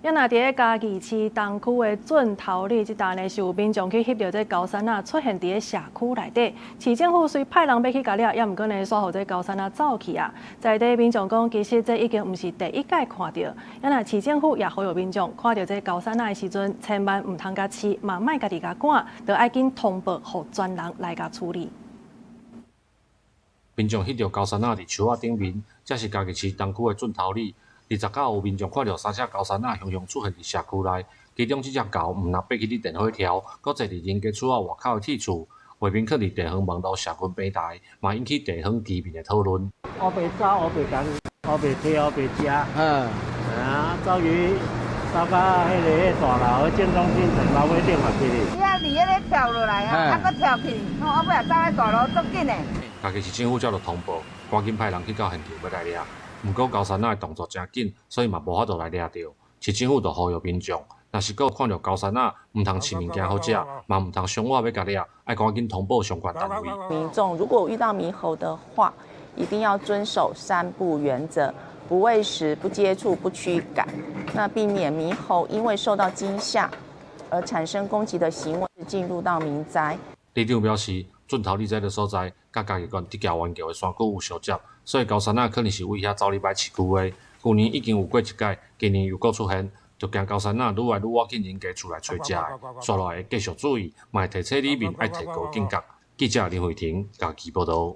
啊若佇咧嘉義市東區的圳頭里，這搭呢是有民眾去翕著這高山仔出現佇咧社區內底，市政府雖派人欲去共掠，也毋過呢，煞予這高山仔走去啊！在地民眾講，其實這已經毋是第一擺看著。啊若市政府也呼籲民眾看著這高山仔的時陣，千萬毋通共飼，嘛莫家己共趕，著愛緊通報予專人來共處理。民眾翕著高山仔佇樹仔頂面，這是嘉義市東區的圳頭里。29有民眾看著三隻高山仔雄雄出現佇社區內，其中這隻猴毋但爬起佇電火柱，閣坐佇人家厝仔外口的鐵厝，畫面囥佇地方網路社群平台，嘛引起地方居民的討論。烏白走，烏白共，烏白提，烏白食。啊，走去走到彼个大樓正中心層樓尾頂嘛去。伊啊佇彼个跳落來啊，啊閣跳去，啊尾仔走去大樓足緊的。嘉義市政府接著通報，趕緊派人去到現場欲來掠。毋過高山仔的動作誠緊，所以嘛無法度來掠著。市政府就呼籲民眾，若是閣有看著高山仔，毋通飼物件予食，嘛毋通傷倚欲共掠，愛趕緊通報相關單位。民眾如果遇到獼猴的話，一定要遵守三不原則：不餵食、不接觸、不驅趕。那避免獼猴因為受到驚嚇而產生攻擊的行為，進入到民宅。里長表示，圳頭里這个所在，佮嘉義縣竹崎灣橋的山區有相接，所以高山仔可能是為遐走入來市區的。舊年已經有過一擺，今年又閣出現，就驚高山仔愈來愈倚近人家厝內揣食的。紲落來會繼續注意，嘛會提醒里民愛提高警覺。記者林慧婷嘉義報導。